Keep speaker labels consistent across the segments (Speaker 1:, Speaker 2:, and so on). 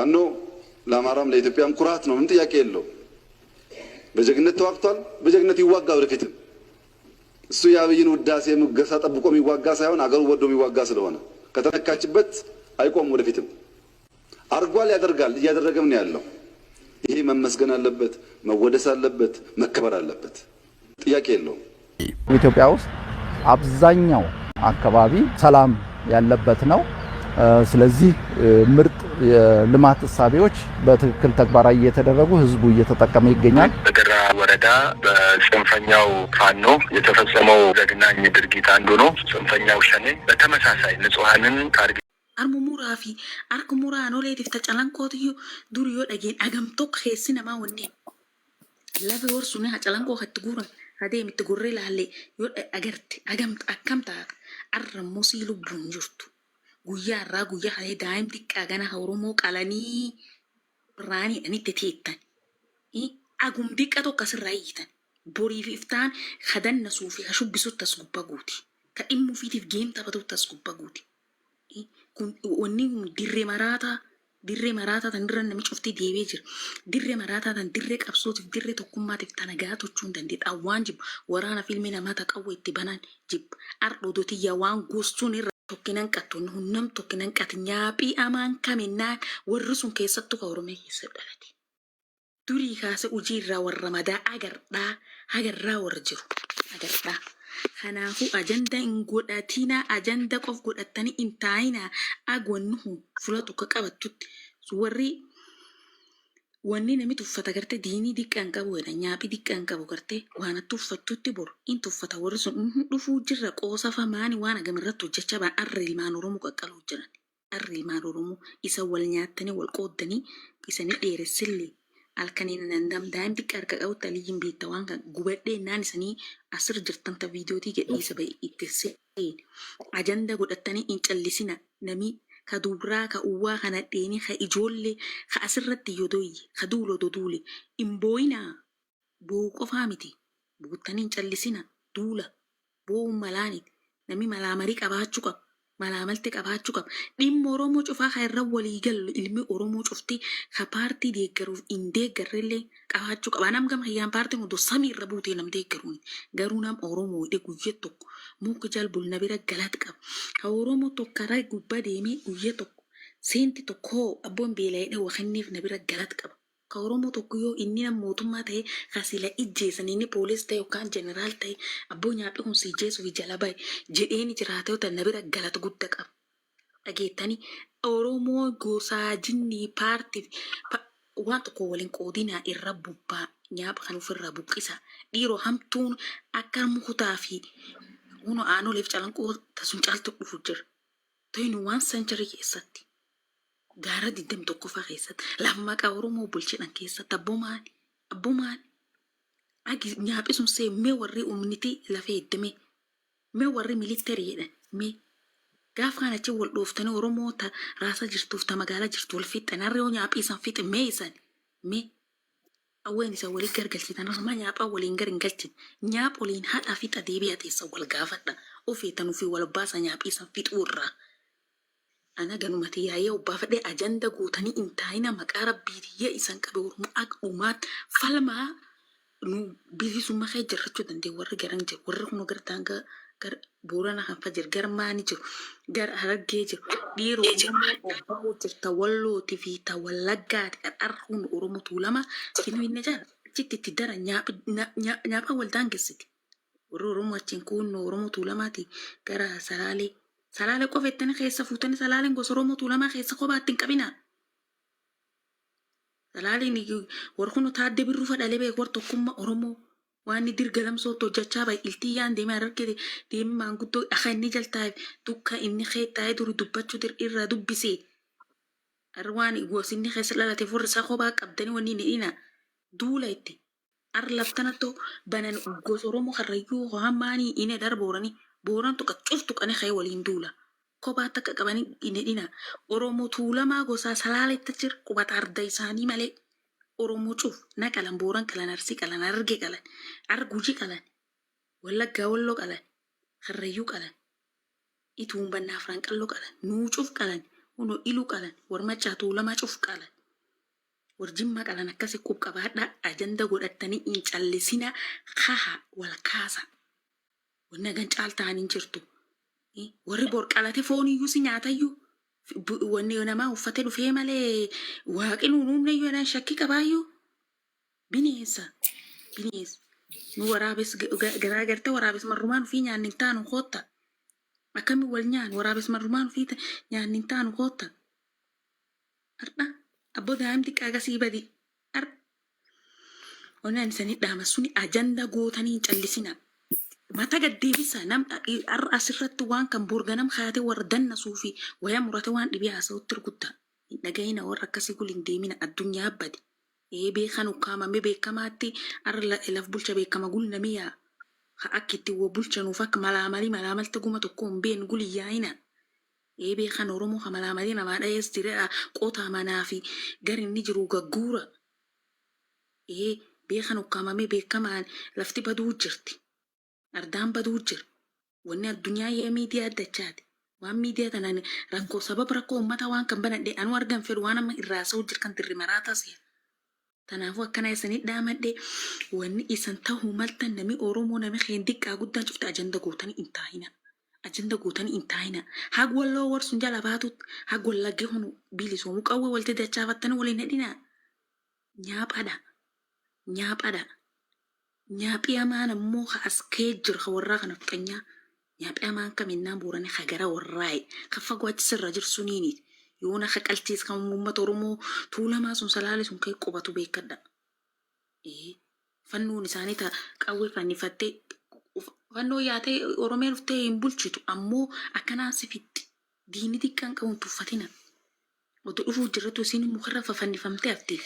Speaker 1: ፋኖ ለአማራም ለኢትዮጵያም ኩራት ነው። ምን ጥያቄ የለውም። በጀግነት ተዋግቷል። በጀግነት ይዋጋ ወደፊትም። እሱ የአብይን ውዳሴ ሙገሳ ጠብቆ የሚዋጋ ሳይሆን አገሩ ወዶ የሚዋጋ ስለሆነ ከተነካችበት አይቆም። ወደፊትም አርጓል፣ ያደርጋል፣ እያደረገም ነው ያለው። ይሄ መመስገን አለበት፣ መወደስ አለበት፣ መከበር አለበት። ጥያቄ የለውም።
Speaker 2: ኢትዮጵያ ውስጥ አብዛኛው አካባቢ ሰላም ያለበት ነው። ስለዚህ ምርጥ የልማት እሳቤዎች በትክክል ተግባራዊ እየተደረጉ ህዝቡ እየተጠቀመ ይገኛል።
Speaker 3: በደራ ወረዳ በጽንፈኛው ፋኖ የተፈጸመው ዘግናኝ ድርጊት አንዱ ነው። ጽንፈኛው ሸኔ በተመሳሳይ ንጹሐንን target
Speaker 4: Harma muraa fi harka muraa anoleetiif ta calanqootiyyuu dur yoo dhageen agam tokko keessi namaa wanni lafa horsuun ha calanqoo hatti guuran adeem itti gurree laallee yoo agarte agam akkam taata? Arra immoo sii lubbuun jirtu guyyaa irraa guyyaa kana daa'im xiqqaa gana Oromoo qalanii raaniidhaan itti teettan agum diqqa tokko asirraa iyyitan boriif iftaan ka dannasuu fi ka shubbisutti as gubbaa guuti, ka dhimma ofiitiif game taphatutti as gubbaa guuti. Kun wanni kun dirree maraataa, dirree maraataa tan irra namni cufti deebi'ee jira. Dirree maraataa tan dirree qabsootiif, dirree tokkummaatiif tana gahaa tochuu hin dandeettu. Waan jibbu waraana filmi namaa taqawwa itti banan jibba. Ardhoodotiyyaa waan gostuun irra tokkinan qattu hunnam tokkinan qati nyaaphii amaan kaminnaan warri sun keessattuu ka Oromiyaa keessa dhalate. Durii kaasee hojii irraa warra madaa agardhaa agarraa warra jiru agardhaa. Kanaafuu ajanda hin godhatinaa, ajanda qof godhattanii hin taa'inaa. Agwanni kun fuula tokko qabattutti warri wanni namni tuffata gartee diinii diqqaa hin qabu jedha, nyaaphii diqqaa hin qabu gartee waan ati tuffattutti boru in tuffata. Warri sun dhufuu jirra qoosafa maani waan agam irratti hojjechaa ba'an. Arra ilmaan Oromoo qaqqaluu jiran, arra ilmaan Oromoo isa wal nyaattanii wal qooddanii isanii dheeressillee halkaniin dandam daa'im xiqqaa harka qabutti aliyyiin beekta waan kan gubadhee naan isanii asir jirtan ta viidiyootii gadhiisa ba'e itti seen ajanda godhattanii hin callisina. Nami ka dubraa ka uwwaa ka nadheenii ka ijoollee ka asirratti yodoyye ka duulo doduule hin booyinaa. Boo'u qofaa miti, buuttanii hin callisina. Duula boo'uun malaaniti. Namni malaa marii qabaachuu qaba, malaa malte qabaachuu qaba. Dhimma Oromoo cufaa ka irra walii galu ilmi Oromoo cufti ka paartii deeggaruuf hin deeggarrellee qabaachuu qaba. Nam gama kiyyaan paartiin odoo samii irra buutee nam deeggaruun garuu nam Oromoo hidhe guyya tokko muka jal bulna bira galata qaba. Ka Oromoo tokko karaa gubbaa deemee guyya tokko seenti tokko abboon beela hidhe wakenneef na bira galata qaba. Ka Oromoo tokko yoo inni nam mootummaa ta'e ka sila ijjeessan inni poolis ta'e yookaan jeneraal ta'e abboo nyaaphi kun si ijjeesuuf jala bahe jedheeni jiraate yoo ta'e na bira galata guddaa qaba. Dhageettanii Oromoo gosaa jinnii paartiif waan tokko waliin qoodinaa, irra bubbaa nyaapha kan ofirraa buqqisa. Dhiiroo hamtuun akka mukutaa fi huno aanoleef calanqoo tasun caaltu dhufu jira. Toyinu waan century keessatti gaara 21ffaa keessatti lafa maqaa Oromoo bulchidhan keessatti abboo maali? Abboo maali? Agi nyaaphi sun see mee warri umniti lafee iddime mee warri military jedhan mee gaafa kana achi wal dhooftanii Oromoo ta raasa jirtuuf ta magaalaa jirtu wal fixxan. Harri yoo nyaaphii isan fixe mee isan mee awween isa walii gargalchitan amma nyaaphaa waliin gar hin galchin. Nyaaph waliin haadhaa fixa deebi'a teessa wal gaafadha ofeetan ofii wal baasa nyaaphii isan fixuu irraa. Ana ganumati yaa'ee obbaafadhe ajanda gootanii hin taa'ina. Maqaa rabbiitiyya isan qabe Oromoo akka dhumaatti falmaa nu bilisummaa kee jirrachuu danda'e. Warri garan jiru, warri kun gara daangaa gara Boorana kan fa jiru, gara maani jiru, gara Harargee jiru, dhiiroo Oromoo obbahuu jirta Wallootii fi ta Wallaggaati qarqarra kun Oromoo Tuulamaa Finfinnee jala achitti itti dara nyaaphaa wal daangessiti. Warri Oromoo achiin kuunnoo Oromoo Tuulamaati gara Salaalee. Salaalee qofa ittanii keessa fuutanii Salaaleen gosa Oromoo Tuulamaa keessa kophaatti hin qabinaa. Salaaleen warri kun Taaddee Birruu fadhalee beeku warri tokkummaa Oromoo waan inni dirga lamsootti hojjechaa bahe iltiyyaan deemee Harargee deemee maanguddoo dhaha inni jaltaa'e dukka inni kee taa'ee duri dubbachuu irraa dubbisee. Har'a waan gosinni keessa dhalate warri isaa kophaa qabdanii wanni inni hidhina duula itti. Har'a laftanatto banan gosa Oromoo Karrayyuu hamaanii inni dar Booranii Booran tuqa cuftu qanii ka'ee waliin duula. Kophaa takka qabanii hin hidhina. Oromoo Tuulamaa gosaa Salaaletti jira qubata arda isaanii malee. Oromoo cuf na qalan, Booran qalan, Arsii qalan, Harargee qalan, Argujii qalan, Wallaggaa Walloo qalan, Karrayyuu qalan, Ituun bannaa Afran Qalloo qalan, nuu cuf qalan, hunoo Iluu qalan, warmachaa Tuulamaa cuf qalan. War Jimmaa qalan akkasi qub qabaadhaa ajanda godhattanii hin callisinaa kaha wal kaasa. Wanni hagan caal ta'an hin jirtu. Warri bor qalate foon iyyuu si nyaatayyuu wanni namaa uffate dhufee malee waaqi nuun uumneyyuu jedhan shakkii qabaayyuu. Bineensa bineensa nu waraabes garaa gartee waraabes marrumaan ufii nyaanni hin taanu kootta. Akkami wal nyaanu waraabes marrumaan ufii nyaanni hin taanu kootta. Ardha abboo daa'im xiqqaa gasii badi. Ar wanni ani isanii dhaama suni ajanda gootanii hin callisina. Mata gad deebisa nam arra asirratti waan kan borganam kaate warra dannasuu fi waya murate waan dhibee haasa'utti rukutta. Hin dhaga'ina warra akkasii gul hin deemina addunyaa badi. Ee beekan ukkaamame beekamaatti arra laf bulcha beekama gul nami yaa. Ha akka itti wa bulchanuuf akka malaamalii malaamalta guma tokko hin been gul hin yaa'ina. Ee beekan Oromoo ka malaamalii namaa dhayees jira qotaa manaa fi gar inni jiru gagguura. Ee beekan ukkaamame beekamaan lafti baduu jirti. Ardaan baduu jira. Wanni addunyaa yee miidiyaa dachaati. Waan miidiyaa tanaan rakkoo sababa rakkoo ummata waan kan banadhe anuu argan fedhu waan amma irraa haasa'u jir kan dirri maraataa seera. Tanaafuu akkana isanii dhaamadhe wanni isan tahuu maltan nami Oromoo nami keen diqqaa guddaan cufte ajanda gootanii hin taahina. Ajanda gootanii hin taahina. Hag walloo warsun jala baatut hag wallagge hunu bilisoomu qawwee walitti dachaafattanii waliin hedhinaa. Nyaaphadha. Nyaaphadha. Nyaaphii hamaan ammoo ka as ka'ee jiru ka warraa kana nafxanyaa. Nyaaphii hamaan kam ennaan Boorani ka gara warraayi ka fagoo achi sirra jiru suniiniti. Yoona ka qalchiis kan uummata Oromoo Tuulamaa sun Salaale sun ka'e qubatu beekadha. Ee fannoon isaanii ta qawwee fannifattee fannoo yaatee Oromiyaa dhuftee hin bulchitu ammoo akkanaan si fixxi. Diinni xiqqaan qabu hin tuffatina. Otoo dhufuu jirratu isiin mukarra fafannifamtee hafti.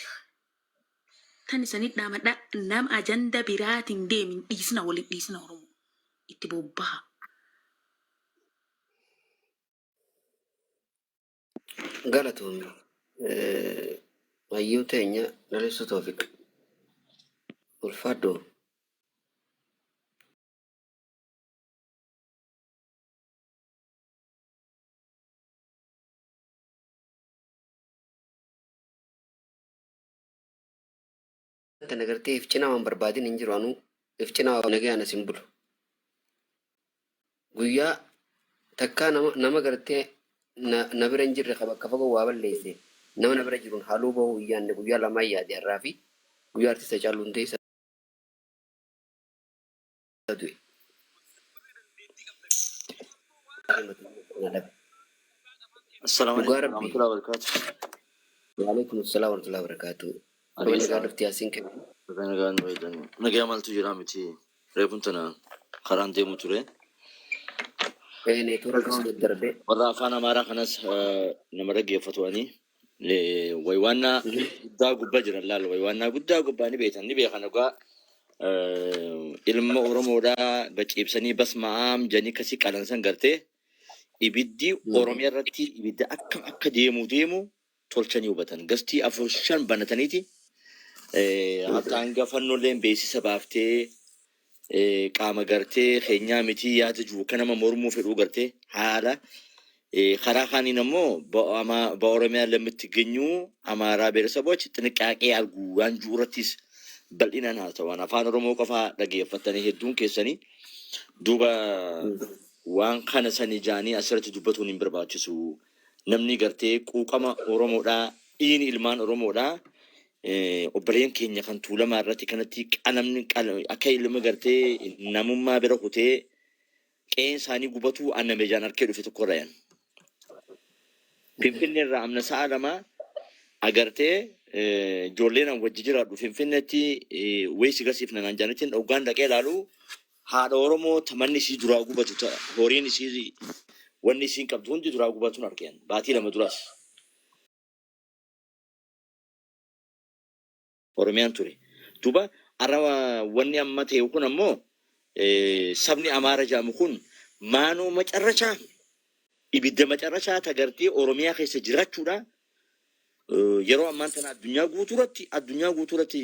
Speaker 4: Tan isani dhaamadha nama ajanda biraatiin deemin dhiisina waliin dhiisina Oromoo itti bobbaha.
Speaker 5: Galatoomi. Hayyuu teenya Lalistuu Toofiq. Ulfaadhu. Tana gartee if cinaa waan barbaadin hin jiru anuu if cinaa nagayaan as hin bulu. Guyyaa takkaa nama nama gartee na na bira hin jirre ka bakka fagoo waa balleesse nama na bira jiruun haaluu bahuu hin yaanne guyyaa lamaan yaade har'aa fi guyyaa artist Hacaaluu Hundeessaa du'e. Na dhabe.
Speaker 6: Assalamu
Speaker 5: Dhugaa
Speaker 6: alaikum
Speaker 5: rabbii.
Speaker 6: warahmatullahi wabarakatuh.
Speaker 5: Waalaikum assalam warahmatullahi wabarakatuh. Baga
Speaker 6: Adeemsa
Speaker 5: nagaa dhufte Yaasiin keenya.
Speaker 6: Baga nagaan nu eegan. Nagaa maaltu jira miti. Reefun tana karaan deemu ture.
Speaker 5: Ee neetwoorkii si daddarbe.
Speaker 6: Warra afaan Amaaraa kanas nama dhaggeeffatu ani. Waywaannaa guddaa gubbaa jiran laal. Waywaannaa guddaa gubbaa ni beekan ni beekan dhugaa. Ilma Oromoodhaa baciibsanii basma'aam jedhanii akkasii qalansan gartee ibiddi Oromiyaa irratti ibidda akkam akka deemu deemu tolchanii hubatan. Gastii afur shan banataniiti hatta hanga fannolleen beeksisa baaftee qaama gartee keenyaa miti yaada jiru kan nama mormuu fedhuu gartee haala karaa kaaniin ammoo በኦሮሚያ ለምትገኙ አማራ ብሔረሰቦች ጥንቃቄ አድርጉ waan jiru irrattis bal'inaan haasawan afaan Oromoo qofaa dhageeffatanii hedduun keessanii duuba waan kana sani jaanii asirratti dubbatuun hin barbaachisu. Namni gartee quuqama Oromoodhaa dhiini ilmaan Oromoodhaa obboleen keenya kan Tuulamaa irratti kanatti qalamni akka ilma gartee namummaa bira kutee qe'een isaanii gubatu anname jaan harkee dhufe tokko irra yan. Finfinnee irraa amna sa'a lama agartee ijoolleen an wajji jiraadhu Finfinneetti weessi garsiifna naan jaanitti dhoggaan dhaqee ilaalu haadha Oromoo tamanni isii duraa gubatu horiin isii wanni isiin qabdu hundi duraa gubatuun argeen baatii 2 duraas. Oromiyaan ture. Duuba arra wanni amma ta'e kun ammoo sabni Amaara jedhamu kun maanoo macarrashaa ibidda macarrashaa tagartee Oromiyaa keessa jiraachuudha. Yeroo ammaan tana addunyaa guutuu irratti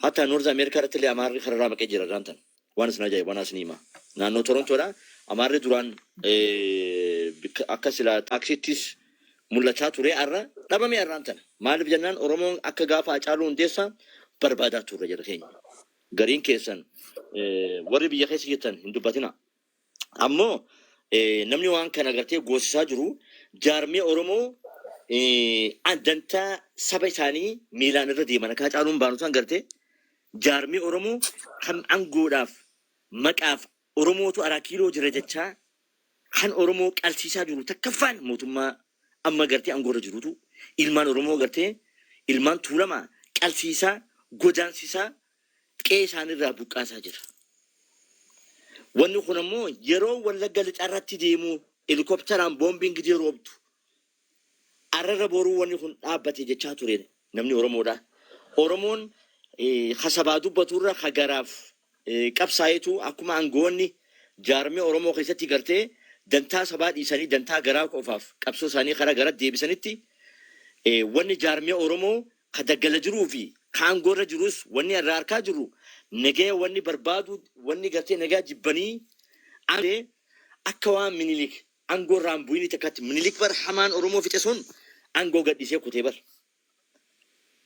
Speaker 6: hatta Noorz Ameerikaa irratti illee Amaarri kararraa maqee jira irraan tana. Waan isin ajaa'ibu waan isin hima. Naannoo Torontoodha. Amaarri duraan akka sila taaksittis mul'achaa ture har'a dhabame har'aan tana. Maaliif jennaan Oromoon akka gaafa Hacaaluu Hundeessaa barbaadaa turre jara keenya. Gariin keessan warri biyya keessa jirtan hin dubbatina. Ammoo namni waan kana gartee goosisaa jiru jaarmee Oromoo dantaa saba isaanii miilaan irra deeman akka Hacaaluun baanu san gartee jaarmee Oromoo kan aangoodhaaf maqaaf Oromootu araa kiiloo jira jechaa kan Oromoo qalsiisaa jiru takkaffaan mootummaa amma gartee aangoorra jirutu ilmaan Oromoo gartee ilmaan Tuulamaa qalsiisaa godaansisaa qe'ee isaaniirraa buqqaasaa jira. Wanni kun ammoo yeroo Wallagga Lixaarratti deemu helikopteraan boombiin gidee roobtu arrarra boruu wanni kun dhaabbate jechaa ture namni Oromoodha. Oromoon kasabaa dubbaturra kagaraaf qabsaayetu akkuma aangoonni jaarmee Oromoo keessatti gartee dantaa sabaa dhiisanii dantaa garaa qofaaf qabsoo isaanii karaa gara deebisanitti wanni jaarmee Oromoo ka daggala jiruu fi ka aangoorra jirus wanni irraa harkaa jiru nagaya wanni barbaadu wanni gartee nagaa jibbanii akka waan Minilik aangoo irraa hin bu'inii takkatti Minilik bar hamaan Oromoo fixe sun aangoo gadhiisee kutee bar.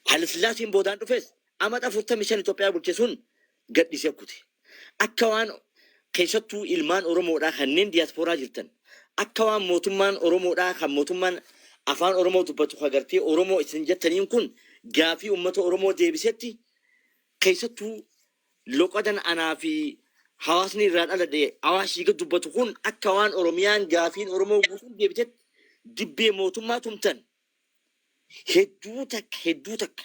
Speaker 6: Haayilasillaaseen boodaan dhufes amata 45 Itoophiyaa bulche sun gadhiisee kute. Akka waan keessattuu ilmaan Oromoodhaa kanneen diyaaspooraa jirtan akka waan mootummaan Oromoodhaa kan mootummaan afaan Oromoo dubbatu agartee Oromoo isin jettaniin kun gaafii uummata Oromoo deebisetti keessattuu loqodan anaa fi hawaasni irraa dhaladhe Awaashii gad dubbatu kun akka waan Oromiyaan gaafiin Oromoo guutuun deebitetti dibbee mootummaa tumtan hedduu takka hedduu takka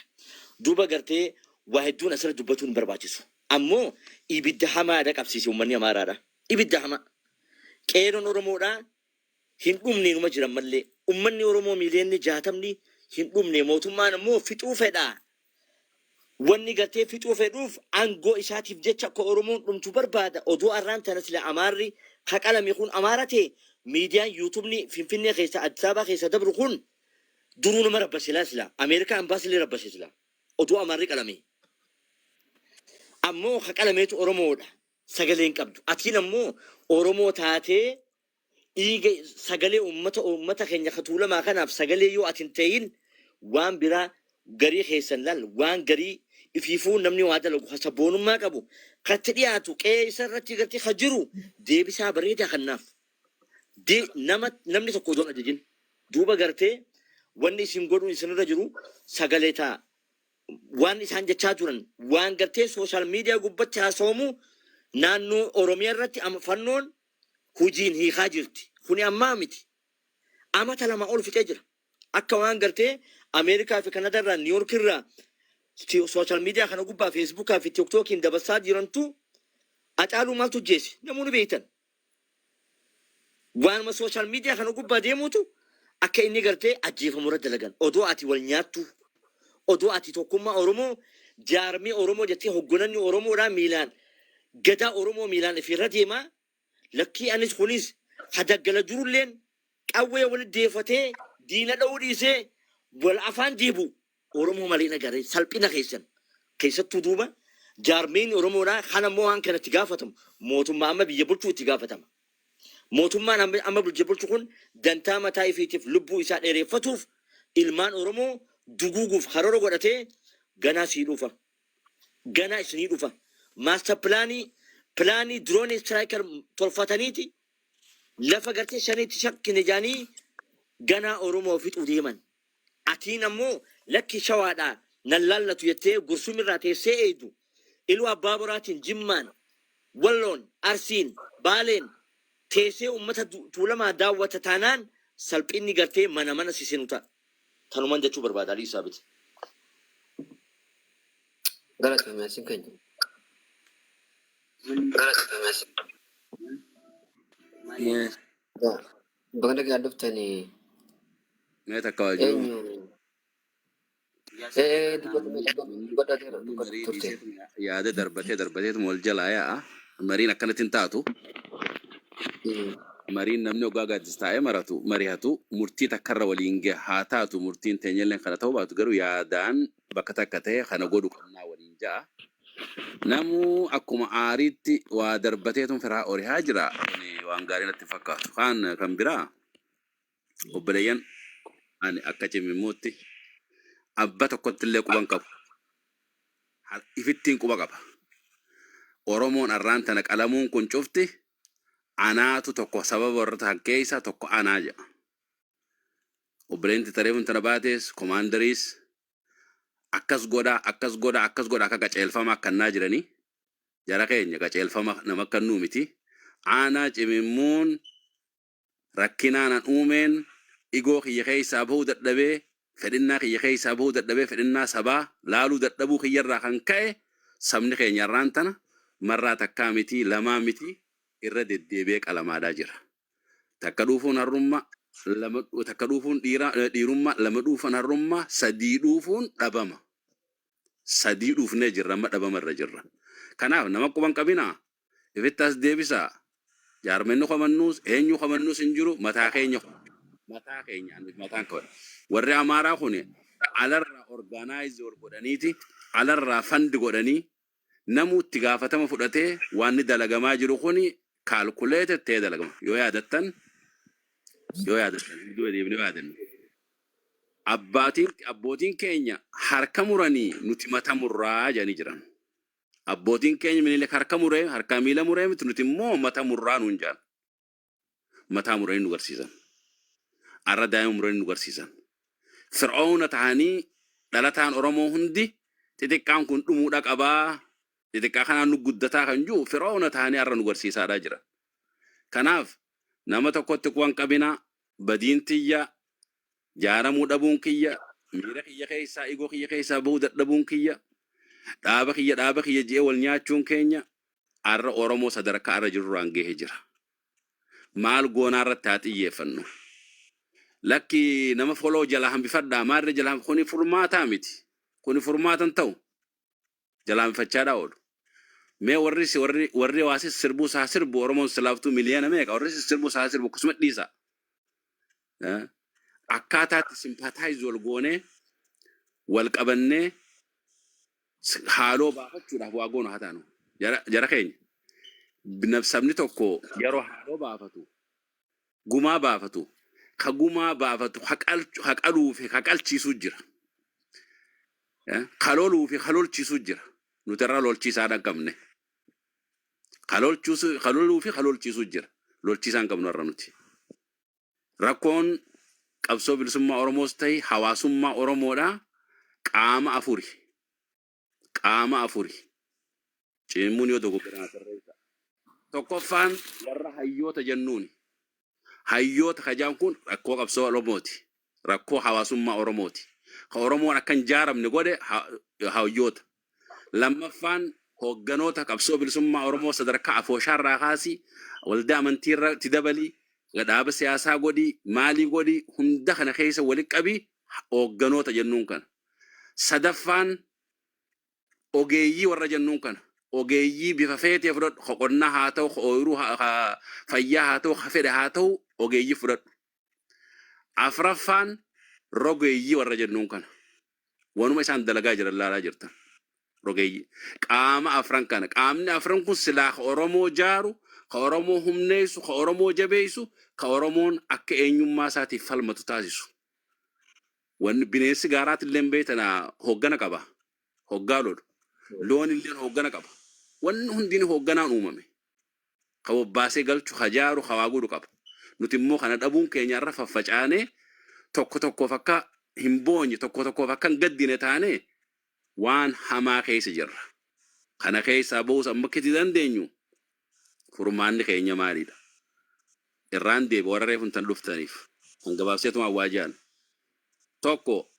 Speaker 6: duuba gartee waa hedduun asirra dubbatuun hin barbaachisu. Ammoo ibidda hamaadha qabsiise uummanni Amaaraadha. Ibidda hamaa. Qeeroon Oromoodhaa hin dhumne numa jiran mallee uummanni Oromoo miiliyoonni 60 hin dhumne mootummaan ammoo fixuu fedhaa. Wanni gartee fixuu fedhuuf aangoo isaatiif jecha akka Oromoon dhumtu barbaada. Oduu arraan tana sila Amaarri ka qalame kun Amaara ta'e miidiyaan yuutubni Finfinnee keessa Addis Ababaa keessa dabru kun duruu nama rabbase sila Ameerikaa ambaasilee rabbase sila oduu Amaarri qalame. Ammoo ka qalameetu Oromoodha. Sagalee hin qabdu. Atiin ammoo Oromoo taatee dhiiga sagalee uummata keenya ka Tuulamaa kanaaf sagalee yoo ati hin ta'in waan biraa garii keessan laal waan garii ifiifuu namni waa dalagu ka sabboonummaa qabu katti dhiyaatu qe'ee isa irratti gartee ka jiru deebisaa bareedaa kannaaf. Nama namni tokko osoo hin ajajin duuba gartee wanni isin godhuun isinirra jiru sagalee ta'a. Waan isaan jechaa turan waan gartee social media gubbatti haasawamu naannoo Oromiyaa irratti fannoon hojiin hiikaa jirti. Kuni ammaa miti. Amata 2 ol fixee jira. Akka waan gartee Ameerikaa fi Kanadaa irraa New York irraa social media kana gubbaa Feesbuukaa fi Tiktookiin dabarsaa jirantu Hacaaluu maaltu jeesse namoonni beektan. Waanuma social media kana gubbaa deemuutu akka inni gartee ajjeefamu irra dalagan. Odoo ati wal nyaattu, odoo ati tokkummaa Oromoo jaarmee Oromoo jettee hoggananni Oromoodhaa miilaan gadaa Oromoo miilaan ifirra deemaa lakkii anis kunis hadaggala jirulleen qawwee walitti deeffatee diina dha'uu dhiisee wal afaan deebu Oromoo malee nagaree salphina keessan keessattuu duuba jaarmeen Oromoodhaa kan ammoo waan kanatti gaafatamu mootummaa amma biyya bulchuu itti gaafatama. Mootummaan amma biyya bulchu kun dantaa mataa ifiitiif lubbuu isaa dheereffatuuf ilmaan Oromoo duguuguuf karoora godhatee ganaa sii dhufa. Ganaa isinii dhufa. Master planii drone striker tolfataniiti lafa gartee shaniitti shakkine jaanii ganaa Oromoo fixuu deeman. Atiin ammoo lakki Shawaadhaa nan laallatu jettee gursumirraa teessee eeydu Iluu Abbaa Boraatiin Jimmaan Walloon Arsiin Baaleen teessee uummata Tuulamaa daawwata taanaan salphinni gartee mana mana si seenu ta'a. Tanuman jechuu barbaada Alii Saabit.
Speaker 5: Galatoomi Yaasiin keenya. Baga nagaan dhuftanii.
Speaker 7: Mee takka waa jiru.
Speaker 5: Eenyu? Dubbadhu dubbadhu
Speaker 7: Namni
Speaker 5: dubbadhu
Speaker 7: marii
Speaker 5: turte.
Speaker 7: dhiiseetuma yaada darbatee darbateetuma wal jalaa yaa'a. Mariin akkanatti hin taatu. Mariin namni hoggaa gaaddis taa'ee maratu marihatu murtii takkarra waliin gaha haa taatu murtiin teenyallee kana ta'uu baatu garuu yaadaan bakka takka ta'e kana godhu qabnaa waliin ja'a. Namuu akkuma aariitti waa darbateetum firaa orihaa jira. Kuni waan gaarii natti hin fakkaatu. Kaan kan biraa obboleeyyan ani akka cimimmuutti Abba tokkotti illee quban qabu. Ifittiin quba qaba. Oromoon arraan tana qalamuun kun cufti anaatu tokko sababa warra ta'an keessa tokko anaa jedha. Obboleetti tareefuun tana baates komaandariis akkas godhaa, akkas godhaa, akkas godhaa, akka qaceelfama akkannaa jiranii jara keenya qaceelfama nama akkannuu miti. Aanaa cimimmuun rakkinaan an uumeen igoo kiyya keessaa bahuu dadhabee, fedhinnaa kiyya keessaa bahuu dadhabee, fedhinnaa sabaa laaluu dadhabuu kiyyarraa kan ka'e sabni keenya irraan tana marraa takkaa miti, lamaa miti, irra deddeebi'ee qalamaadhaa jira. Takka dhuufuun harrummaa, lama takka dhuufuun dhiirummaa, lama dhuufan harrummaa, sadii dhuufuun dhabama. Sadii dhuufnee jirra, amma dhabama irra jirra. Kanaaf nama quban qabinaa, ifitti as deebisaa. Jaarmenni qabannuus eenyu qabannuus hin jiru, mataa keenya, mataa keenya mataan qaban. Warri Amaaraa kun alarraa organize wal godhaniiti, alarraa fund godhanii, namuu itti gaafatama fudhatee waan dalagamaa jiru kun calculated ta'ee dalagama. Yoo yaadattan, yoo yaadattan, iddoo deebinee yaadannu. Abbootiin keenya harka muranii nuti mata murraa jedhanii jiran. Abbootiin keenya Minilik harka muree, harka miila muree miti, nuti immoo mata murraa nuun jedhan. Mataa muranii nu garsiisan. Arra daa'ima muranii nu garsiisan. Fir'aawna ta'anii dhalataan Oromoo hundi xixiqqaan kun dhumuudha qabaa. Xixiqqaa kanaan nu guddataa kan jiru fir'aawna ta'anii har'a nu garsiisaadhaa jira. Kanaaf nama tokkotti quban qabinaa, badiin tiyya, jaaramuu dhabuun kiyya, miira kiyya keessaa, igoo kiyya keessaa bahuu dadhabuun kiyya, dhaaba kiyya, dhaaba kiyya je'ee wal nyaachuun keenya har'a Oromoo sadarkaa har'a jirurraan gahee jira. Maal goonaa irratti haa xiyyeeffannu. Lakki nama foloo jalaa hambifadhaa, maarree jalaa, kuni furmaataa miti. Kuni furmaatan ta'u jalaa hambifachaadhaa oolu. Mee warri waasis sirbuu isaa sirbu, Oromoon silaaftuu miliyoona meeqa, warri sirbuu isaa sirbu akkasuma dhiisa. Akkaataatti sympathize wal goonee wal qabannee haaloo baafachuudhaaf waa goonu haa taanu. Jara keenya, sabni tokko yeroo haaloo baafatu, gumaa baafatu, ka gumaa baafatu ka qaluu fi ka qalchiisuu jira. Ka loluu fi ka lolchiisuu jira. Nuti irraa lolchiisaa hin qabne. Ka loluu fi ka lolchiisuu jira. Lolchiisaa hin qabnu irra nuti. Rakkoon qabsoo bilisummaa Oromoos ta'e hawaasummaa Oromoodhaa qaama afuri. Qaama afuri. Cimmuun yoo dogoggoraan sirreessa. Tokkoffaan warra hayyoota jennuuni. Hayyoota kajaan kun rakkoo qabsoo Oromooti. Rakkoo hawaasummaa Oromooti. Ka Oromoon akka hin jaaramne godhe hayyoota. Lammaffaan hoogganoota qabsoo bilisummaa Oromoo sadarkaa afooshaarraa kaasii, waldaa amantiirratti dabalii, dhaaba siyaasaa godhii, maalii godhii, hunda kana keessa walitti qabii hoogganoota jennuun kana. Sadaffaan ogeeyyii warra jennuun kana. Ogeeyyii bifa feetee fudhadhu, ka qonnaa haa ta'u, ka ooyiruu, fayyaa haa ta'u, ka fedhe haa ta'u, ogeeyyii fudhadhu. Afraffaan rogeeyyii warra jennuun kana. Wanuma isaan dalagaa jiran laalaa jirtan. Rogeeyyii. Qaama afran kana. Qaamni afran kun silaa ka Oromoo jaaru, ka Oromoo humneessu, ka Oromoo jabeessu, ka Oromoon akka eenyummaa isaatiif falmatu taasisu. Wanni bineensi gaaraatti illee beektan hooggana qaba. Hoggaa lolu. Loon illee hooggana qaba. Wanni hundinuu hoogganaan uumame. Ka bobbaasee galchu, ka jaaru, ka waa godhu qaba. Nuti immoo kana dhabuun keenya irra faffacaanee tokko tokkoof akka hin boonye, tokko tokkoof akka hin gaddine taane waan hamaa keessa jirra. Kana keessaa bahuus amma akka itti dandeenyu furmaanni keenya maalidha? Irraan deebi warra reefu tan dhuftaniif. Kan gabaabseetuma waajaan. Tokko,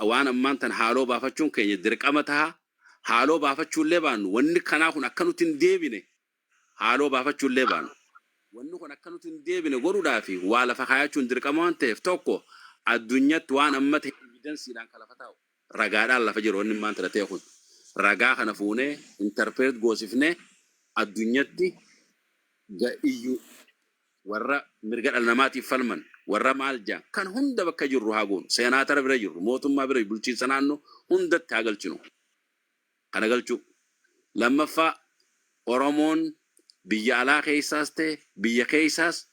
Speaker 7: waan ammaan tan haaloo baafachuun keenya dirqama taha. Haaloo baafachuullee baannu, wanni kanaa kun akka nuti hin deebine, haaloo baafachuullee baannu, wanni kun akka nuti hin deebine godhuudhaaf waa lafa kaayachuun dirqama waan ta'eef, tokko, addunyatti waan amma ta'e evidenceiidhaan kan lafa taa'u, ragaadhaan lafa jiru, wanni ammaan tana ta'e kun ragaa kana fuunee interpret goosifnee addunyatti iyyuu, warra mirga dhala namaatiif falman, warra maal jaan kan hunda bakka jirru haa goonu. Seenaatara bira jirru, mootummaa bira, bulchiinsa naannoo hundatti haa galchinu. Kana galchuu. Lammaffaa, Oromoon biyya alaa keessaas ta'e biyya keessaas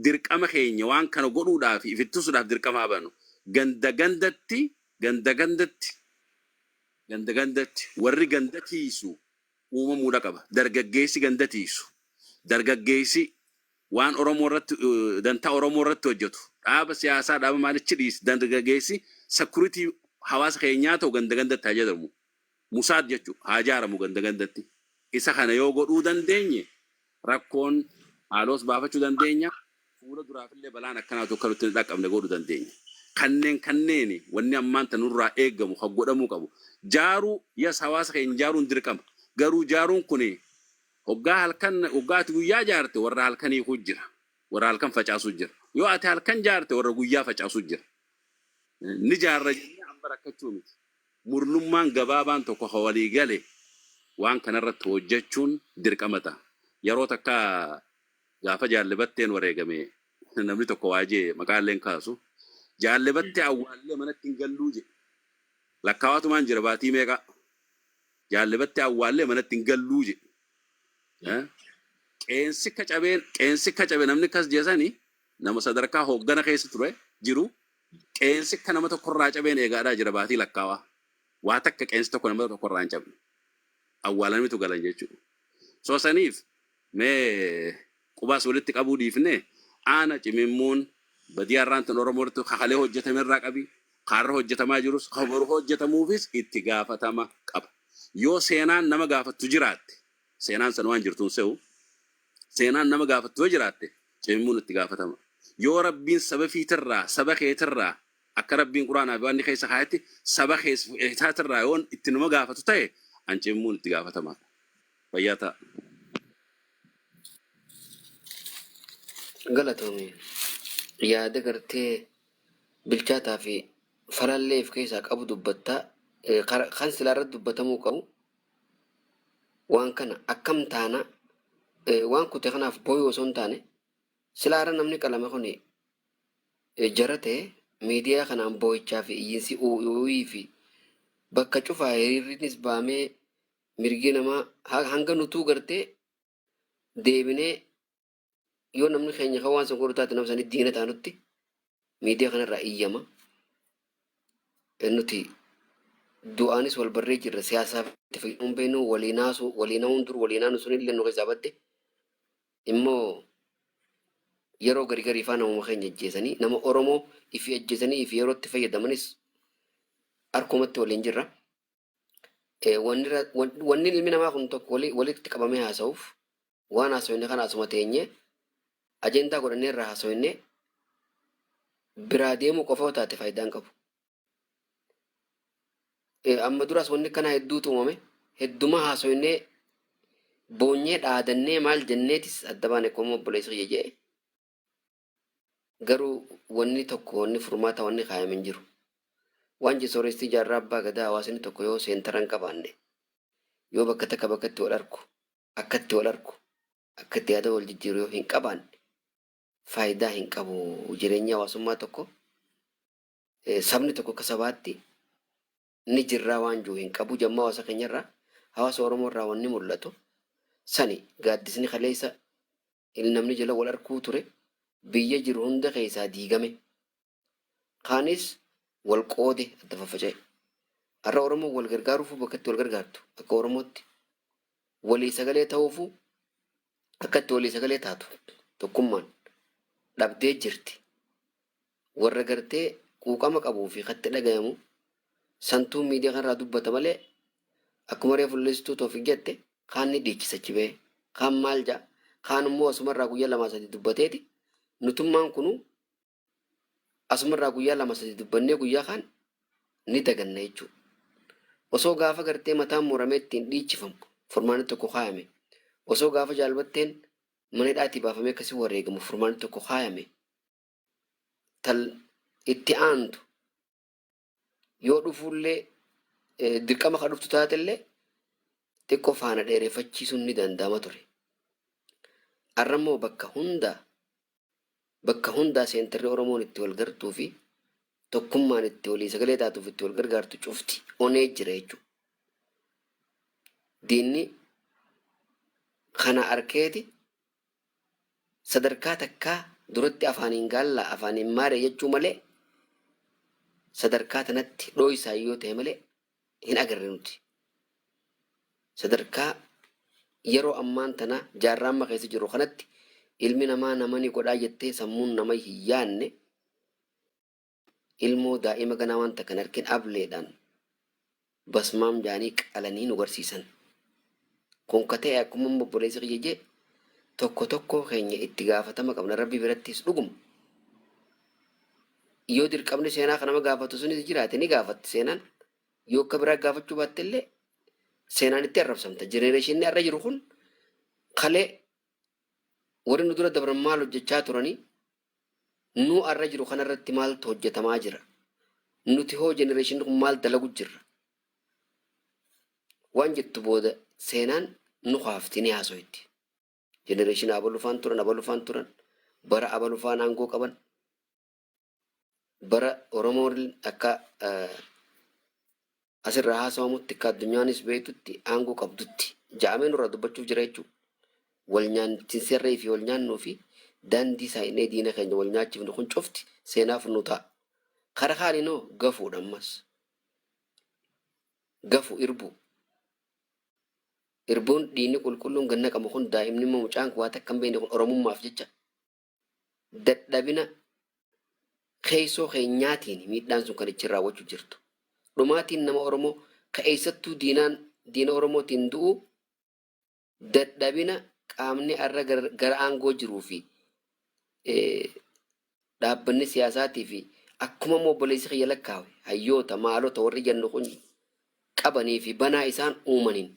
Speaker 7: dirqama keenya waan kana godhuudhaaf ifittisuudhaaf dirqama haa baanu. Ganda gandatti Ganda gandatti, ganda gandatti warri ganda tiisu uumamuudha qaba. Dargaggeessi ganda tiisu. Dargaggeessi waan Oromoo irratti, dantaa Oromoo irratti hojjetu. Dhaaba siyaasaa, dhaaba maalichi dhiisi. Dargaggeessi security hawaasa keenyaa ta'u ganda gandatti haa jedhamu. Musaad jechuudha, haa ijaaramu ganda gandatti. Isa kana yoo godhuu dandeenye, rakkoon haaloos baafachuu dandeenya. Fuula duraafillee balaan akkanaatu akka nutti hin dhaqqabne godhuu dandeenya. Kanneen wanni ammaan tanurraa eeggamu kan godhamuu qabu. Jaaruu, yes, hawaasa keenya jaaruun dirqama. Garuu jaaruun kuni hoggaa halkan, hoggaa ati guyyaa jaarte warra halkanii jira. Warra halkan facaasuu jira. Yoo ati halkan jaarte, warra guyyaa facaasuu jira. Ni jaarra jennee amma rakkachuu miti. Murnummaan gabaabaan tokko ka walii gale waan kanarratti hojjechuun dirqama ta'a. Yeroo takka gaafa jaallebatteen wareegame, namni tokko waa jee, maqaalleen kaasu. Jaallebattee awwaallee manatti hin galluu jedhe. Lakkaawaatumaan jira baatii meeqa? Jaallebattee awwaallee manatti hin galluu jedhe. Qeensi akka cabeen, qeensi akka cabe, namni akkas jeesanii nama sadarkaa hooggana keessa ture jiru, qeensi akka nama tokkorraa cabeen eegaadhaa jira baatii lakkaawaa. Waa takka qeensi tokko nama tokkorraa hin cabne. Awwaalaniitu galan jechuudha. So saniif mee qubaas walitti qabuu dhiifnee, aana cimimmuun badii har'aan tan Oromoo irratti kakalee hojjetame irraa qabi. Kaarra hojjetamaa jirus, kabaru hojjetamuufis itti gaafatama qaba. Yoo seenaan nama gaafattu jiraatte, seenaan san waan jirtuun se'u, seenaan nama gaafattu yoo jiraatte, cimimmuun itti gaafatama. Yoo Rabbiin saba fiitirraa, saba keetirraa, akka Rabbiin Quraanaa fi waan inni keessa kaayetti saba keessaatirraa yoo itti nama gaafatu ta'e, an cimimmuun itti gaafatama. Fayyaa ta'a.
Speaker 5: Galatoome, yaada gartee bilchaataa fi falallee of keessaa qabu dubbattaa. Kan silaa irratti dubbatamuu qabu waan kana akkam taana, waan kute kanaaf booyuu osoo hin taane, silaa irra namni qalame kun jara ta'e, miidiyaa kanaan boo'ichaa fi iyyinsi uuyii fi bakka cufaa hiriirrinis baamee, mirgi namaa hanga nutuu gartee deebinee, yoo namni keenya kan waan sun godhu taate, nama sanii diina taanutti miidiyaa kanarraa iyyama. Nuti du'aanis wal barree jirra, siyaasaaf itti fayyadamuun beeknu, walii naasu, walii nahuun dur walii naanu sunillee nu keessaa badde. Immoo yeroo gari garii faa namuma keenya ajjeesanii, nama Oromoo ifi ajjeesanii ifi yeroo itti fayyadamanis harkumatti waliin jirra. Wanni ilmi namaa kun tokko walitti qabamee haasa'uuf, waan haasofne kana asuma teenyee ajendaa godhannee irraa haasofne biraa deemuu qofa yoo taate faayidaa hin qabu. Amma duras wanni akkanaa hedduutu uumame. Hedduma haasofnee, boonyee, dhaadannee, maal jenneetis adda baane, akkuma obboleessi kiyya jedhe. Garuu wanni tokko, wanni furmaata, wanni kaayame hin jiru. Waan soorestii jaarraa abbaa gadaa, hawaasni tokko yoo seentara hin qabaanne, yoo bakka takka bakkatti wal arku, akkatti wal arku, akkatti yaada wal jijjiiru yoo hin qabaanne, faayidaa hin qabu. Jireenya hawaasummaa tokko, sabni tokko akka sabaatti ni jirraa waan jiru hin qabu. Jammaa hawaasa keenyarraa, hawaasa Oromoo irraa wanni mul'atu sani gaaddisni kaleessa namni jala wal arkuu ture biyya jiru hunda keessaa diigame. Kaanis wal qoode, adda faffaca'e. Har'a Oromoo wal gargaaruuf bakka itti wal gargaartu, akka Oromootti walii sagalee ta'uufu, akka itti walii sagalee taatu tokkummaan dhabdee jirti. Warra gartee quuqama qabuu fi katti dhagayamu santuu miidiyaa kanarraa dubbata malee, akkuma reefu leesstuu Toofiq jette, kaan ni dhiichisa achi ba'ee, kaan maal ja'a, kaan immoo asumarraa guyyaa lamaa sadi dubbateeti. Nutummaan kunu asumarraa guyyaa 2-3 dubbannee guyyaa kaan ni daganna jechuudha. Osoo gaafa gartee mataan muramee ittiin dhiichifamu furmaanni tokko kaayame, osoo gaafa jaalbatteen mana hidhaatii baafamee akkasii wareegamu furmaanni tokko kaayame, tal itti aantu yoo dhufuullee, dirqama kan dhuftu taatellee, xiqqoo faana dheereffachiisuun ni danda'ama ture. Har'a immoo bakka hundaa seentarri Oromoon itti wal gartuu fi tokkummaan itti walii sagalee taatuuf itti wal gargaartu cufti onee jira jechuudha. Diinni kana arkeeti sadarkaa takkaa duratti afaaniin gaallaa, afaaniin maaree jechuu malee. Sadarkaa tanatti dhooysaa yoo ta'e malee hin agarre nuti. Sadarkaa yeroo ammaan tana jaarraa amma keessa jiru kanatti ilmi namaa nama ni godhaa jettee sammuun nama hin yaanne, ilmoo daa'ima ganaa wanta kan harkin ableedhaan basmaam jaanii qalanii nu garsiisan. Kun ka ta'e akkuma obboleessi kiyya jee, tokko tokkoo keenya itti gaafatama qabna Rabbi birattis dhuguma. Yoo dirqamni seenaa kan nama gaafatu sunis jiraate, ni gaafatti seenaan. Yoo akka biraa gaafachuu baatte illee seenaan itti arrabsamta. Generationni har'a jiru kun kalee warri nu dura dabran maal hojjechaa turanii, nu har'a jiru kanarratti maaltu hojjetamaa jira? Nuti hoo generationni kun maal dalagu jirra? Waan jettu booda seenaan nu kaafti, ni haasoitti. Generation abalufaan turan, abalufaan turan, bara abalufaan aangoo qaban, bara Oromoon akka asirraa haasawamutti, akka addunyaanis beektutti aangoo qabdutti ja'amee nurraa dubbachuuf jira jechuudha. Wal nyaanchinsarree fi wal nyaannuu fi daandii saayinee diina keenya wal nyaachifnu kun cufti seenaaf nu ta'a. Kara kaaninoo gafuudha ammas. Gafu irbu. Irbuun dhiigni qulqulluun ganna qabu kun, daa'imni immoo mucaan waa takka hin beekne kun, Oromummaaf jecha dadhabina keessoo keenyaatiin miidhaan sun kan ichi raawwachuu jirtu. Dhumaatiin nama Oromoo ka eessattuu diinaan diina Oromootiin du'u dadhabina qaamni har'a gara aangoo jiruu fi dhaabbanni siyaasaatii fi akkuma immoo obboleessi kiyya lakkaawe hayyoota maalota warri jennu kun qabanii fi banaa isaan uumaniin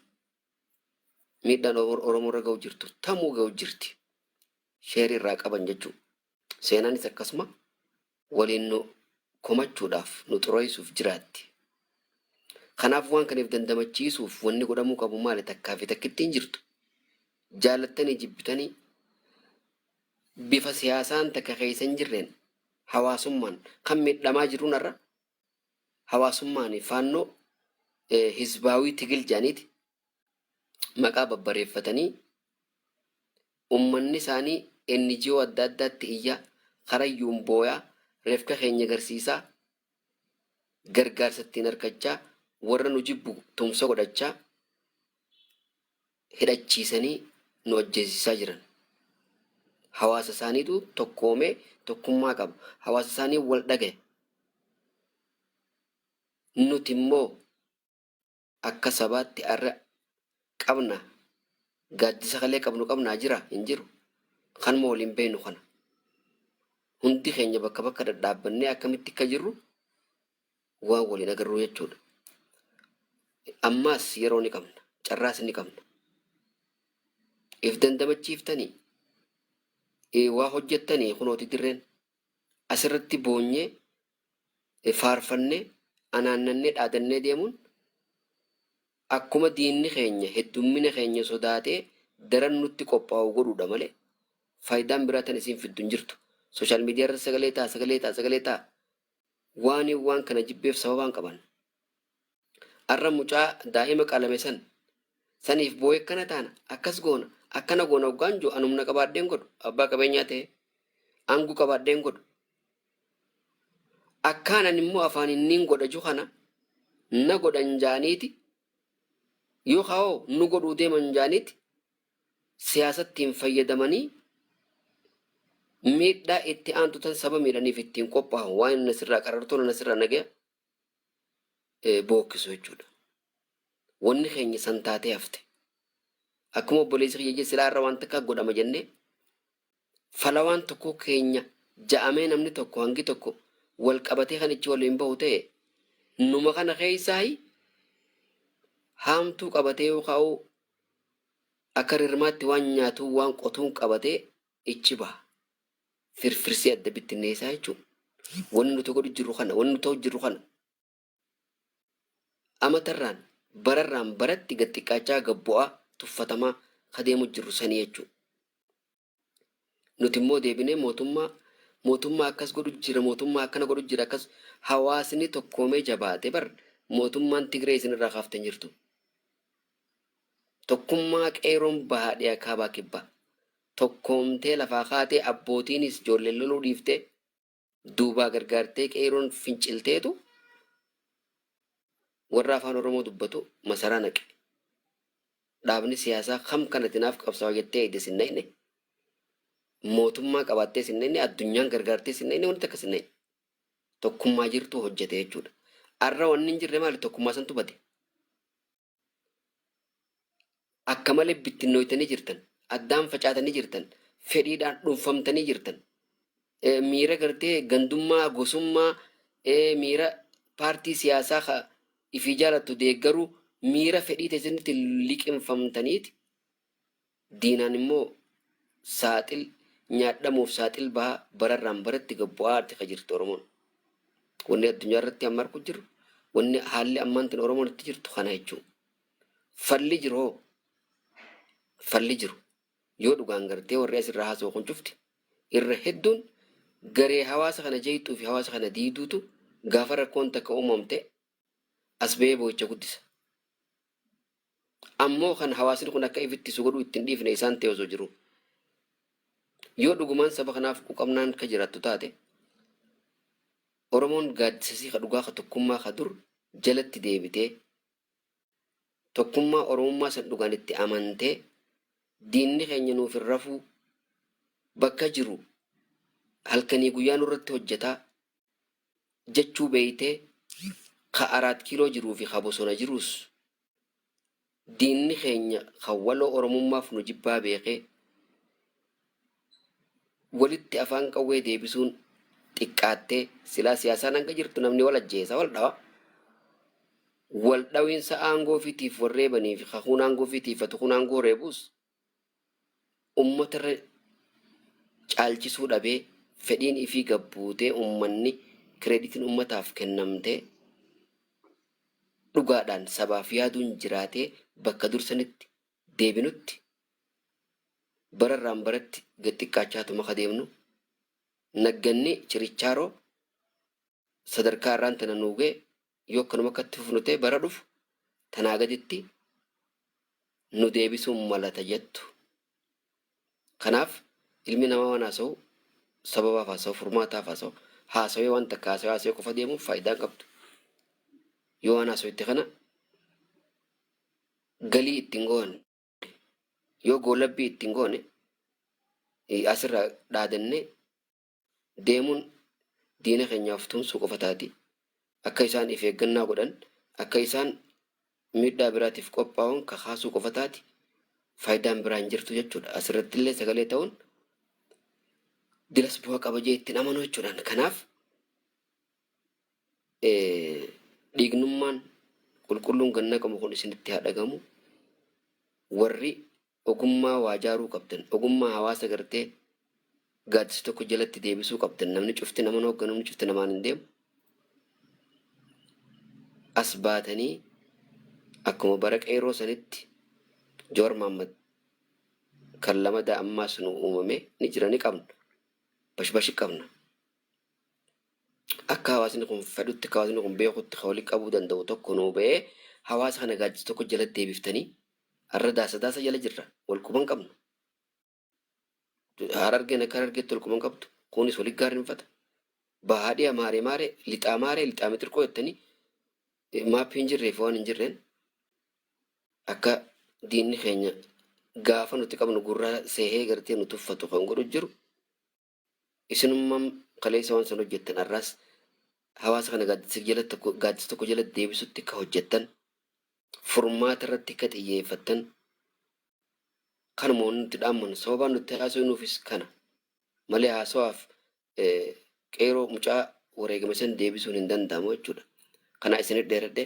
Speaker 5: miidhaan Oromoo irra ga'u jirtu tamuu ga'u jirti. Sheerii irraa qaban jechuudha. Seenaanis akkasuma waliin nu komachuudhaaf nu xureessuuf jiraatti. Kanaaf waan kaniif dandamachiisuuf wanni godhamuu qabu maali? Takkaa fi takkitti hin jirtu. Jaalattanii jibbitanii bifa siyaasaan takka keessa hin jirreen hawaasummaan kan miidhamaa jiruun har'a hawaasummaan faannoo hizbaawii tigil jedhaniiti maqaa babbareeffatanii ummanni isaanii NGO adda addaatti iyyaa, karayyuun booyaa, reefka keenya agarsiisaa, gargaarsa ittiin harkachaa, warra nu jibbu tumsa godhachaa, hidhachiisanii nu ajjeesisaa jiran. Hawaasa isaaniitu tokkoomee tokkummaa qaba. Hawaasa isaanii wal dhagaye. Nuti immoo akka sabaatti har'a qabna, gaaddisa kalee qabnu qabnaa jira hin jiru. Kanuma waliin beeknu kana. Hundi keenya bakka bakka dhadhaabbannee akkamitti akka jirru waan waliin agarru jechuudha. Ammaas yeroo ni qabna. Carraas ni qabna. If dandamachiiftanii waa hojjettanii kunooti dirreen asirratti boonyee faarfannee anaannannee dhaadannee deemuun akkuma diinni keenya heddummina keenya sodaatee daran nutti qophaa'u godhuudha malee faayidaan biraa tan isiin fiddu hin jirtu. Social media irratti sagalee ta'a, sagalee ta'a, sagalee ta'a. Waan kana jibbeef sababaan qaban. Har'a mucaa daa'ima qalame san saniif boo'ee akkana taana, akkas goona, akkana goona hoggaan jiru, an humna qabaadheen godhu, abbaa qabeenyaa ta'e aangoo qabaadheen godhu. Akkaan ani immoo afaan inni godha jiru kana na godhan jaaniiti, yoo kaa'oo nu godhuu deeman jaaniiti, siyaasattiin fayyadamanii miidhaa itti aantu tan saba miidhaniif ittiin qophaa'u, waan inni asirraa qarartoon asirraa nagaya bookkisu jechuudha. Wanni keenya san taatee hafte. Akkuma obboleessi kiyya jee, silaa irra waan takka godhama jennee fala waan tokko keenya ja'amee namni tokko hangi tokko wal qabatee kan ichi waliin bahu ta'e, numa kana keessaayi haamtuu qabatee yookaan akka rirmaatti waan nyaatu waan qotuun qabatee ichi baha. Firfirsee adda bittinneessaa jechuudha. Wanni nuti godhu jirru kana, wanni nuti ta'u jirru kana. Amatarraan bararraan baratti gad xiqqaachaa, gabbu'aa, tuffatamaa kadeemu jirru sanii jechuudha. Nuti immoo deebinee mootummaa akkas godhu jira, mootummaa akkana godhu jira, akkas hawaasni tokkoomee jabaate bar mootummaan Tigree isinirraa kaaftan jirtu. Tokkummaa qeeroon bahaa dhiyaa kaabaa kibbaa. Tokkoomtee lafaa kaatee abbootiinis ijoolleen loluu dhiiftee. Duubaa gargaartee qeeroon fincilteetu warra afaan Oromoo dubbatu masaraa naqe. Dhaabni siyaasaa kam kanatti naaf qabsaa'aa jettee eegde sin naqne. Mootummaa qabaattee sin naqne, addunyaan gargaartee sin naqne, wanti akkas hin naqne. Tokkummaa jirtu hojjete jechuudha. Arra wanni hin jirre maali? Tokkummaa santu bade. Akka malee bittinnooytanii jirtan, addaan facaatanii jirtan, fedhiidhaan dhuunfamtanii jirtan. Miira gartee gandummaa, gosummaa, miira paartii siyaasaa ka ifii jaalattu deeggaruu, miira fedhii teessanitti liqimfamtaniiti. Diinaan immoo saaxil nyaadhamuuf saaxil bahaa bararraan baratti gabbu'aatti ka jirtu Oromoon. Wanni addunyaa irratti amma argu jiru, wanni haalli ammaan tana Oromoon itti jirtu kana jechuudha. Falli jiru hoo? Falli jiru yoo dhugaan gartee warri asirraa haasa'u kun cufti irra hedduun garee hawaasa kana jeeqxuu fi hawaasa kana diiduutu gaafa rakkoon takka uumamte as ba'ee boo'icha guddisa. Ammoo kan hawaasni kun akka ifittisu godhuu ittiin dhiifne isaan ta'e osoo jiru. Yoo dhugumaan saba kanaaf quqamnaan ka jiraattu taate, Oromoon gaaddisasii ka dhugaa ka tokkummaa ka dur jalatti deebitee, tokkummaa Oromummaa san dhugaan itti amantee, diinni keenya nuuf hin rafuu, bakka jiru halkanii guyyaa nurratti hojjetaa jechuu beeytee, ka Araat Kiiloo jiruu fi ka bosona jiruus diinni keenya kan waloo Oromummaaf nu jibbaa beekee walitti afaan qawwee deebisuun xiqqaattee, silaa siyaasaan hanga jirtu namni wal ajjeesa, wal dhawa. Wal dhawiinsa aangoo ofiitiif warreebanii fi kakuun aangoo ofiitiifatu kun aangoo reebuus uummatarra caalchisuu dhabee, fedhiin ifii gabbuutee, uummanni kireeditiin uummataaf kennamtee, dhugaadhaan sabaaf yaaduun jiraatee bakka dursanitti deebinutti bararraan baratti gad xiqqaachaatuma ka deemnu, nagganni chirichaaroo sadarkaa irraan tana nuu ga'e yoo akkanuma akkatti fufnu ta'e bara dhufu tanaa gaditti nu deebisuun malata jettu. Kanaaf ilmi namaa waan haasa'u sababaaf haasa'u, furmaataaf haasa'u, haasawee waan takka haasawee haasawee qofa deemuuf faayidaa hin qabdu. Yoo waan haasawette kana galii ittiin goone, yoo goolabbii ittiin goone, asirraa dhaadannee deemuun diina keenyaaf tumsuu qofa taati. Akka isaan if eeggannaa godhan, akka isaan miidhaa biraatiif qophaa'uun kakaasuu qofa taati. Faayidaan biraa hin jirtu jechuudha. Asirratti illee sagalee ta'uun dilas bu'aa qaba jee ittiin amanuu jechuudhaan. Kanaaf dhiignummaan qulqulluun ganna qabu kun isinitti haa dhagamu. Warri ogummaa waa jaaruu qabdan, ogummaa hawaasa gartee gaaddisa tokko jalatti deebisuu qabdan, namni cufti nama hoogganu, namni cufti namaan hin deemu. As baatanii akkuma bara qeerroo sanitti Jowaar Mahaammad kan lamadaa ammaas nu uumame ni jira, ni qabna. Bashbashi qabna. Akka hawaasni kun fedhutti, akka hawaasni kun beekutti kan walii qabuu danda'u tokko nuu ba'ee hawaasa kana gaaddisa tokko jalatti deebiftanii, har'a daasa daasa jala jirra, wal quban qabnu. Harargeen akka Harargeetti wal quban qabdu, kunis walitti gaarrinfata. Bahaa dhiya maaree maaree, lixaa maaree, lixaa mixirqoo jettanii maappii hin jirreef waan hin jirreen akka diinni keenya gaafa nuti qabnu gurraa seehee gartee nu tuffatu kan godhu jiru. Isinummaan kaleessa waan san hojjettan, har'aas hawaasa kana gaaddisa tokko jalatti deebisutti akka hojjettan, furmaata irratti akka xiyyeeffattan kanuma wanti nuti dhaammannu. Sababaan nuti haasofnuufis kana malee haasawaaf qeeroo mucaa wareegame san deebisuun hin danda'amu jechuudha. Kana isinit dheeradhe.